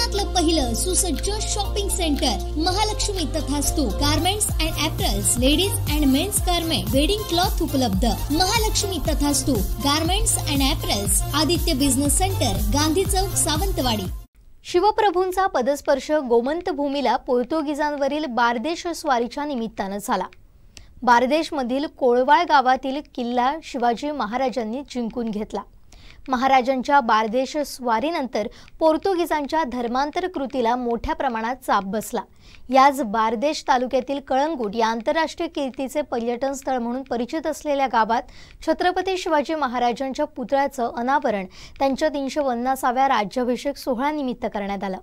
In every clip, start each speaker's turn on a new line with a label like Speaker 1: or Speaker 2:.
Speaker 1: कोकणातलं पहिलं सुसज्ज shopping centre Mahalakshmi Tathastu. Garments and apparels, ladies and men's garment, wedding cloth उपलब्ध. Mahalakshmi Tathastu garments and apparels, Aditya business centre, Gandhi Chowk, Sawantwadi.
Speaker 2: शिवप्रभूंचा पदस्पर्श Gomant भूमीला पोर्तुगीजांवरील Bardez स्वारीच्या निमित्तानं झाला. बारदेशमधील कोळवाळ गावातील किल्ला शिवाजी महाराजांनी जिंकून घेतला. महाराजांच्या बारदेश स्वारीनंतर पोर्तुगीजांच्या धर्मांतर कृतीला मोठ्या प्रमाणात चाप बसला. याच बारदेश तालुक्यातील कळंगूट या आंतरराष्ट्रीय कीर्तीचे पर्यटन स्थळ म्हणून परिचित असलेल्या गावात छत्रपती शिवाजी महाराजांच्या पुतळ्याचं अनावरण त्यांच्या 350व्या राज्याभिषेक सोहळ्यानिमित्त करण्यात आलं.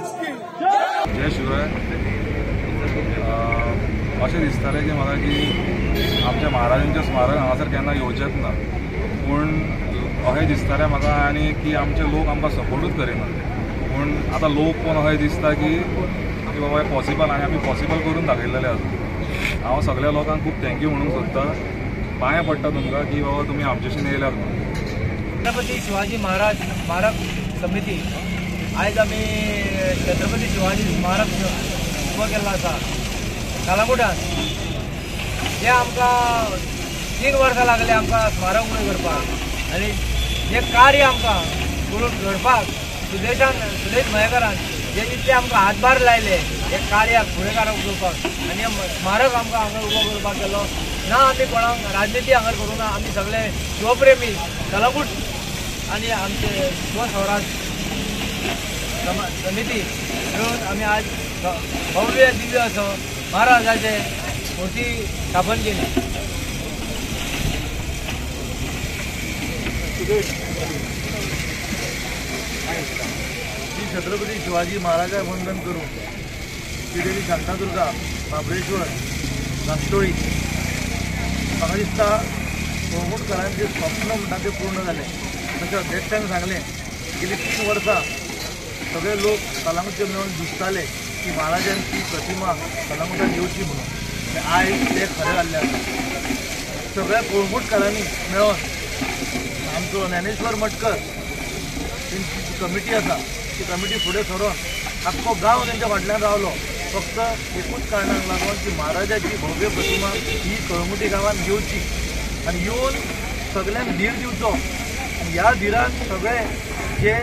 Speaker 3: जय शिवराय. अशें दिसतालें की म्हाका की आमच्या महाराजांचें स्मारक हांगासर केन्ना येवचेंच ना, पूण अशें दिसतालें म्हाका आनी की आमचे लोक आमकां सपोर्टूच करिना. पूण आतां लोक पळोवन अशें दिसता की बाबा हें पॉसिबल आनी आमी पॉसिबल करून दाखयलेलें आसा. हांव सगळ्या लोकांक खूब thank you म्हणूंक सोदता, पांये पडटा तुमकां की बाबा तुमी आमच्याशीन येयल्यात म्हणून.
Speaker 4: छत्रपती शिवाजी महाराज स्मारक समिती आयज आमी छत्रपती शिवाजी स्मारक उबो केल्लो आसा कालांगुटान. जें आमकां 3 वर्सां लागले आमकां स्मारक उबें करपाक आनी जें कार्य आमकां करून घडपाक सुदेश मयेकारान जे जितले आमकां हातभार लायले हे कार्याक फुडें करपाक आनी हें स्मारक आमकां हांगा उबो करपाक केलो ना. आमी कोणाक राजनिती हांगा करूं ना, आमी सगळे शिवप्रेमी कलंगूट आनी आमचे शिव स्वराज समिती मेळून आमी आज भव्य दिव्य असो महाराजाचे मूर्ती स्थापन केली.
Speaker 5: श्री छत्रपती शिवाजी महाराजा वंदन करून श्रीदेवी शांतादुर्गा बाबरेश्वर राष्ट्रोळी म्हाका दिसता कळंगूटकरांचें स्वप्न म्हणटा तें पूर्ण जालें. तशें अध्यक्षान सांगलें गेली 3 वर्सां सगळे लोक कलंगूटचे मेळून दिसताले की महाराजांची प्रतिमा कलंगूटान येवची म्हणून, आयज तें खरें जाल्लें आसा. सगळ्या कळंगूटकरांनी मेळून आमचो ज्ञानेश्वर मटकर तेंची जी कमिटी आसा ती कमिटी फुडें सरून आख्खो गांव तेंच्या फाटल्यान रावलो फक्त एकूच कारणाक लागून की महाराजाची भव्य प्रतिमा ही कळंगूटे गांवांत येवची आनी येवन सगळ्यांक धीर दिवचो आनी ह्या धिरान सगळे जे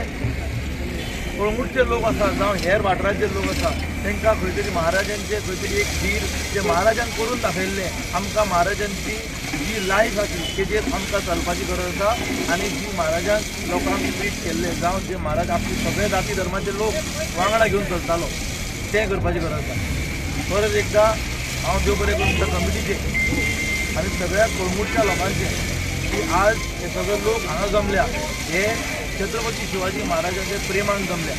Speaker 5: कळंगूटचे लोक आसा जावं हेर वाठारांचे लोक आसा तांकां खंय तरी महाराजांचे खंय तरी एक धीर जे महाराजान करून दाखयल्लें आमकां महाराजांची जी लायफ आसली तेजेर आमकां चलपाची गरज आसा आनी जी महाराजान लोकांक ट्रीट केल्ले जावं जे महाराज आपले सगळे जाती धर्माचे लोक वांगडा घेवन चलतालो तें करपाची गरज आसा. परत एकदां हांव देव बरें करूं त्या कमिटीचे आनी सगळ्या कळंगूटच्या लोकांचे की आज हे सगळे लोक हांगा जमल्या हे छत्रपती शिवाजी महाराजांच्या प्रेमान जमल्या.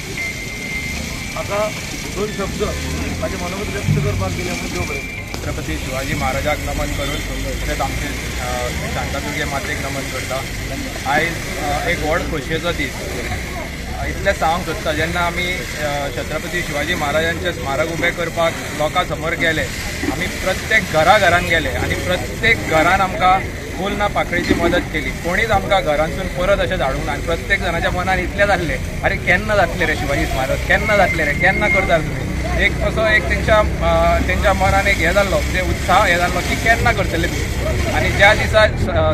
Speaker 5: म्हाका दोन शब्द म्हाजे मनोगत व्यक्त करपाक गेले म्हणून देव बरें.
Speaker 6: छत्रपती शिवाजी महाराजाक नमन करून तशेंच आमचे शांतादुर्गे मातेक नमन करता. आयज एक व्हड खोशयेचो दीस. इतलें सांगूंक सोदता जेन्ना आमी छत्रपती शिवाजी महाराजांचें स्मारक उबें करपाक लोकां समोर गेले आमी प्रत्येक घरा घरान गेले आनी प्रत्येक घरान आमकां फूल ना पाकळीची मदत केली. कोणीच आमकां घरांतसून परत अशें धाडूंक ना आनी प्रत्येक जाणाच्या मनान इतलें जाल्लें अरे केन्ना जातलें रे शिवाजी स्मारक केन्ना जातलें रे केन्ना करता तुमी एक असो एक तेंच्या मनान एक हें जाल्लो म्हणजे उत्साह हें जाल्लो की केन्ना करतले तुमी. आनी ज्या दिसा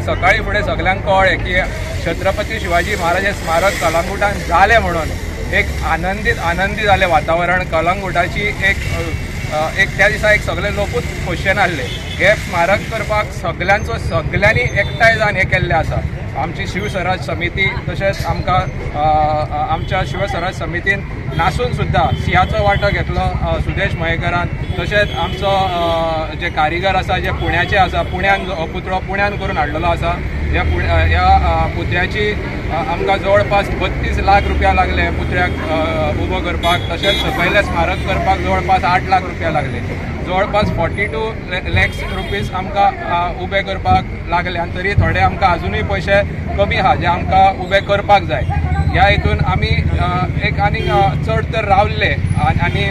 Speaker 6: सकाळीं फुडें सगल्यांक कळ्ळें की छत्रपती शिवाजी महाराज स्मारक कलंगूटान जालें म्हणून एक आनंदी जालें वातावरण. कलंगूटाची एक त्या दिसा एक सगळे लोकूच खोशयेन आहले. हें स्मारक करपाक सगळ्यांनी एकठांय जावन हें केल्लें आसा. आमची शिवस्वराज समिती तशेंच आमकां आमच्या शिवस्वराज समितीन नासून सुद्दां सिंहाचो वांटो घेतलो सुदेश मयेकरान. तशेंच आमचो जे कारिगर आसा जे पुण्याचे आसा पुण्यान पुतळो पुण्यान करून हाडलेलो आसा. ह्या पुतळ्याची आमकां जवळपास 32 लाख रुपया लागले पुतळ्याक उबो करपाक. तशेंच सकयलें स्मारक करपाक जवळपास 8 लाख रुपया लागले. जवळपास 42 लॅक्स रुपीज आमकां उबे करपाक लागले आनी तरी थोडे आमकां आजुनूय पयशे कमी आहा जे आमकां उबे करपाक जाय. ह्या हितून आमी एक आनीक चड तर रावले आनी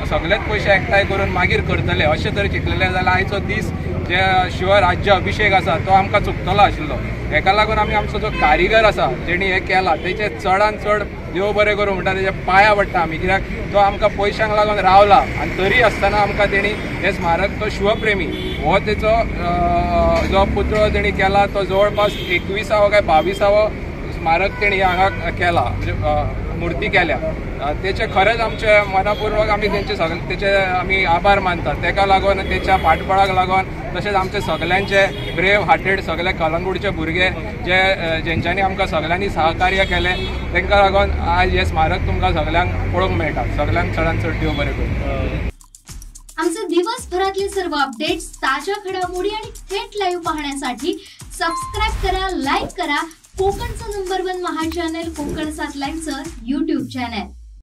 Speaker 6: सगळेच पयशे एकठांय करून मागीर करतले अशें जर चिंतलेलें जाल्यार आयचो दीस जे शिवराज्य अभिशेक आसा तो आमकां चुकतलो आशिल्लो. हेका लागून आमी आमचो जो कारिगर आसा जेणी हें केलां तेचे चडान चड देव बरें करूं म्हणटा तेच्या पांया पडटा आमी कित्याक तो आमकां पयशांक लागून रावला आनी तरी आसतना आमकां तेणी हें स्मारक तो शिवप्रेमी हो तेचो जो पुतळो तेणी केला तो जवळपास 21वो काय 22वो स्मारक तेणी हांगा केला म्हणजे मुर्ती केल्या. तेचे खरेंच आमचे मनापूर्वक आमी तेंचे सगळे तेचे आमी आभार मानतात. तेका लागून तेच्या फाटबळाक लागून तशेंच आमचे सगल्यांचे ब्रेव हार्टेड सगळे कलंगूटचे भुरगे जे जेंच्यांनी आमकां सगळ्यांनी सहकार्य केलें तेंकां लागून आयज हें स्मारक तुमकां सगल्यांक पळोवंक मेळटा. सगल्यांक चडान चड देव बरें करूं.
Speaker 1: आमचे दिवसभरातले सर्व अपडेट्स ताज्या घडामोडी आणि थेट लाईव्ह पाहण्यासाठी सबस्क्राईब करा, लाईक करा. कोकणचं नंबर 1 महा चॅनल कोकण 7 लाईव्हचं यूट्यूब चॅनल.